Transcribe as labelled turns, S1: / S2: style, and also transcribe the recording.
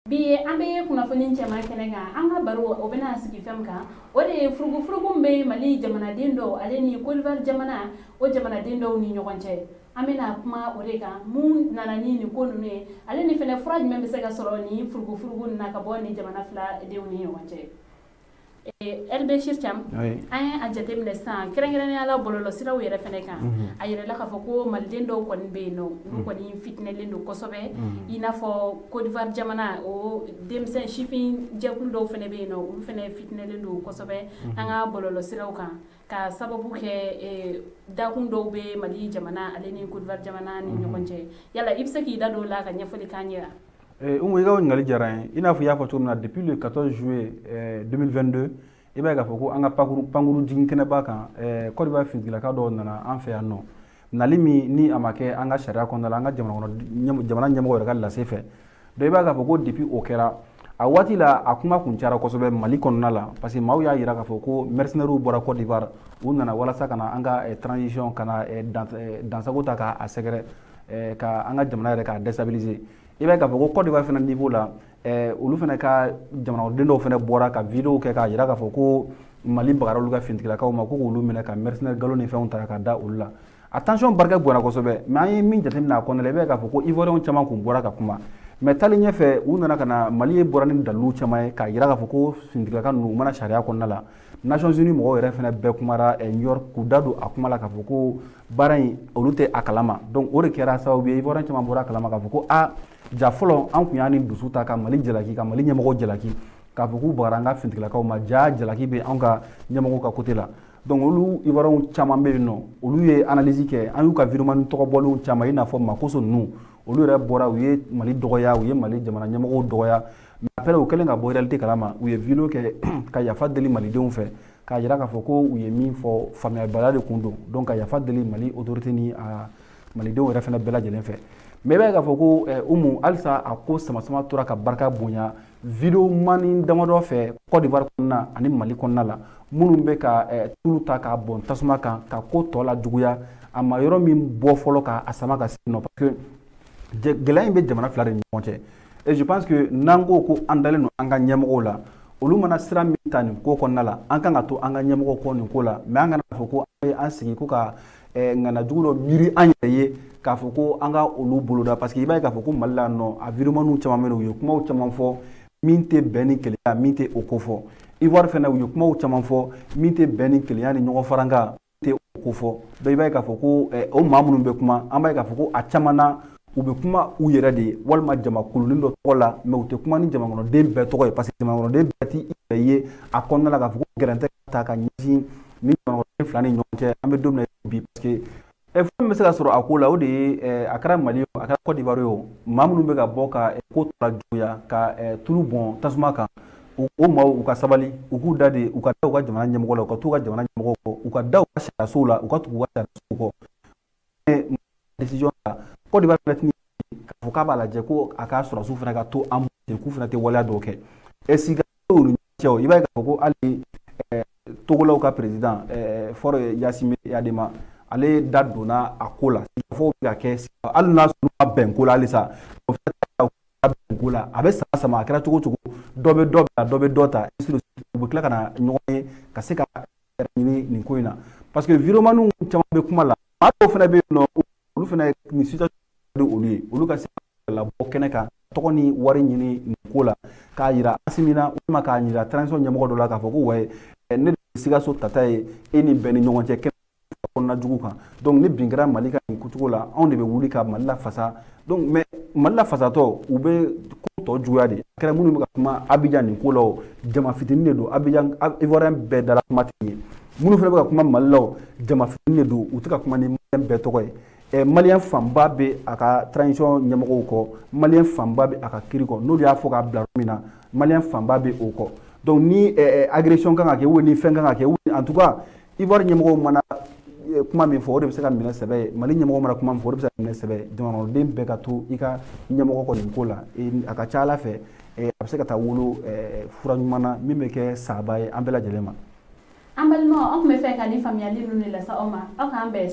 S1: Bi an bɛ kunnafoni cɛman kɛnɛ kan. An ka baro, o bɛna sigi fɛn min kan, o de ye furugufurugu min bɛ Mali jamanaden dɔw ale ni Côte d'Ivoire jamana, o jamanaden dɔw ni ɲɔgɔn cɛ. An bɛna kuma o de kan, mun nana ni nin ko ninnu ye, ale ni fɛnɛ fura jumɛn bɛ se ka sɔrɔ nin furugufurugu ninnu na ka bɔ nin jamana fila denw ni ɲɔgɔn cɛ. El Bechir Thiam, an ye a jateminɛ sisan, kɛrɛnkɛrɛnnenya la bɔlɔlɔsiraw yɛrɛ fɛnɛ kan, a yɛrɛla k'a fɔ ko maliden dɔw kɔni bɛ yen nɔ, olu kɔni fitinɛlen don kosɛbɛ, i n'a fɔ Côte d'Ivoire jamana, o denmisɛn sifin jɛkulu dɔw fɛnɛ bɛ yen nɔ, olu fɛnɛ fitinɛlen don kosɛbɛ an ka bɔlɔlɔsiraw kan, ka sababu kɛ dakun dɔw bɛ Mali jamana ale ni Côte d'Ivoire jamana ni ɲɔgɔn cɛ. Yala i bɛ se k'i da don o la ka ɲɛfɔli k'an ye wa?
S2: Umu, i ka ɲininkali diyara n ye. I n'a fɔ i y'a fɔ cogo min na, depuis le 14 juillet 2022, i b'a ye k'a fɔ ko an ka pankuru jigin kɛnɛba kan, Côte d'Ivoire finitigilaka dɔw nana an fɛ yan nɔ. Nali min ni a ma kɛ an ka sariya kɔnɔna la, an ka jamana kɔnɔ jamana ɲɛmɔgɔ yɛrɛ ka lase fɛ. Donc i b'a ye k'a fɔ ko depuis o kɛra, a waati la, a kuma kun cayara kosɛbɛ Mali kɔnɔna la, parce que maaw y'a jira k'a fɔ ko mercenaires bɔra Côte d'Ivoire, u nana walasa ka na an ka transition ka na dansago ta k'a sɛgɛrɛ, ka an ka jamana yɛrɛ k'a déstabiliser. I b'a ye k'a fɔ ko Côte d'Ivoire fana niveau la, olu fana ka jamanaden dɔw fana bɔra ka vidéo kɛ k'a jira k'a fɔ ko Mali bagara olu ka finitigilakaw ma, ko k'olu minɛ ka mercenaires galon ni fɛnw ta ka da olu la. A tension barika bonyana kosɛbɛ. Mais an ye min jateminɛ a kɔnɔna la, i b'a ye k'a fɔ ko Ivoiriens caman kun bɔra ka kuma. Mais taalen ɲɛfɛ, u nana ka na Mali bɔra ni dalilu caman ye k'a jira k'a fɔ ko finitigilaka ninnu, u mana sariya kɔnɔna la. Nations Unies mɔgɔw yɛrɛ fana bɛɛ kumara New York k'u da don a kuma la k'a fɔ ko baara in, olu tɛ a kalama. Donc o de kɛra sababu ye, Ivoirien caman bɔra a kalama k'a fɔ ko a ja fɔlɔ, an kun y'a ni dusu ta ka Mali jalaki, ka Mali ɲɛmɔgɔw jalaki k'a fɔ k'u bagara an ka finitigilakaw ma, ja jalaki bɛ anw ka ɲɛmɔgɔw ka côté la. Donc olu Ivoiriens caman bɛ yen nɔ, olu ye analyse kɛ. An y'u ka vidéoman tɔgɔ bɔlenw caman, i n'a fɔ Makoso ninnu, olu yɛrɛ bɔra, u ye Mali dɔgɔya, u ye Mali jamana ɲɛmɔgɔw dɔgɔya. Mais après, u kɛlen ka bɔ réalité kalama, u ye vidéo kɛ ka yafa deli malidenw fɛ, k'a jira k'a fɔ ko u ye min fɔ, faamuyabaliya de kun don. Donc ka yafa deli Mali autorité ni a malidenw yɛrɛ fana bɛɛ lajɛlen fɛ. Mais i b'a ye k'a fɔ ko Umu, halisa a ko sama sama tora ka barika bonya vidéo mani damadɔ fɛ Côte d'Ivoire kɔnɔna ani Mali kɔnɔna la, minnu bɛ ka tulu ta k'a bɔn tasuma kan ka ko tɔ la juguya. A ma yɔrɔ min bɔ fɔlɔ k'a sama ka se nɔ, parce que gɛlɛya in bɛ jamana fila de ni ɲɔgɔn cɛ. Et je pense que n'an ko ko an dalen don an ka ɲɛmɔgɔw la, olu mana sira min ta nin ko kɔnɔna la, an kan ka to an ka ɲɛmɔgɔw kɔ nin ko la. Mais an kana fɔ ko an bɛ an sigi ko ka ŋana jugu dɔ miiri an yɛrɛ ye k'a fɔ ko an ka olu boloda, parce que i b'a ye k'a fɔ ko Mali la nɔ, a vidéomanw caman bɛ yen, u ye kumaw caman fɔ min tɛ bɛn ni kelenya, min tɛ o ko fɔ. Ivoire fana, u ye kumaw caman fɔ min tɛ bɛn ni kelenya ni ɲɔgɔn farankan tɛ o ko fɔ. Donc i b'a ye k'a fɔ ko o maa minnu bɛ kuma, an b'a ye k'a fɔ ko a caman na, u bɛ kuma u yɛrɛ de ye walima jamakulunin dɔ tɔgɔ la, mais u tɛ kuma ni jamakɔnɔden bɛɛ tɔgɔ ye, parce que jamakɔnɔden bɛɛ t'i yɛrɛ ye a kɔnɔna la k'a fɔ ko gɛrɛntɛ ta ka ɲɛsin ni jamakɔnɔden fila ni ɲɔgɔn cɛ. An bɛ don min na bi, parce que fɛn min bɛ se ka sɔrɔ a ko la, o de ye a kɛra Mali o, a kɛra Côte d'Ivoire ye o, maa minnu bɛ ka bɔ ka ko tɔ juguya, ka tulu bɔn tasuma kan, o maaw, u ka sabali, u k'u da de, u ka da u ka jamana ɲɛmɔgɔ la, u ka t'u ka jamana ɲɛmɔgɔ kɔ, u ka da u ka sariyasow la, u ka tugu u ka sariyasow kɔ. Décision ta, Côte d'Ivoire fana tɛna k'a fɔ k'a b'a lajɛ ko a ka sɔrɔdasiw fana ka to an bolo, k'u fana tɛ waleya dɔw kɛ. Sika t'u ni ɲɔgɔn cɛ o. I b'a ye k'a fɔ ko hali Togolaw ka président Faure Gnassingbé Eyadema, ale da donna a ko la. Sigikafɔw bɛ ka kɛ, hali n'a sɔrɔ ma bɛn ko la, halisa o bɛn ko la, a bɛ sama sama, a kɛra cogo cogo, dɔ bɛ dɔ bila, dɔ bɛ dɔ ta, u bɛ tila ka na ɲɔgɔn ye ka se ka ɲini nin ko in na, parce que vidéomanw caman bɛ kuma la. Maa dɔw fana bɛ yen nɔ, olu fana nin situation de olu ye, olu ka se labɔ kɛnɛ kan, tɔgɔ ni wari ɲini nin ko la, k'a yira Asimi na walima k'a yira transition ɲɛmɔgɔ dɔ la k'a fɔ ko wayi, ne de ye Sikaso tata ye, e ni bɛn ni ɲɔgɔn cɛ kɛnɛ kɔnɔna jugu kan. Donc ni bin kɛra Mali ka nin cogo la, anw de bɛ wuli ka Mali lafasa. Donc mais Mali lafasatɔ, u bɛ ko tɔ juguya de. A kɛra minnu bɛ ka kuma Abidjan nin ko la o, jama fitinin de don Abidjan, Ivoirien bɛɛ dala kuma tɛ ye. Minnu fana bɛ ka kuma Mali la o, jama fitinin de don, u tɛ ka kuma ni Malien bɛɛ tɔgɔ ye. Malien fanba bɛ a ka transition ɲɛmɔgɔw kɔ, Malien fanba bɛ a ka kiri kɔ. N'olu y'a fɔ k'a bila yɔrɔ min na, Malien fanba bɛ o kɔ. Donc ni agression kan ka kɛ ou ni fɛn kan ka kɛ, en tout cas Ivoire ɲɛmɔgɔw mana kuma min fɔ, o de bɛ se ka minɛ sɛbɛ ye. Mali ɲɛmɔgɔ mana kuma min fɔ, o de bɛ se ka minɛ sɛbɛ ye. Jamanaden bɛɛ ka to i ka ɲɛmɔgɔ kɔ nin ko la. A ka ca Ala fɛ, a bɛ se ka taa wolo fura ɲuman na min bɛ kɛ saba ye an bɛɛ lajɛlen ma.
S1: An balimaw, an tun bɛ fɛ ka nin faamuyali ninnu de lase aw ma. Aw k'an bɛn.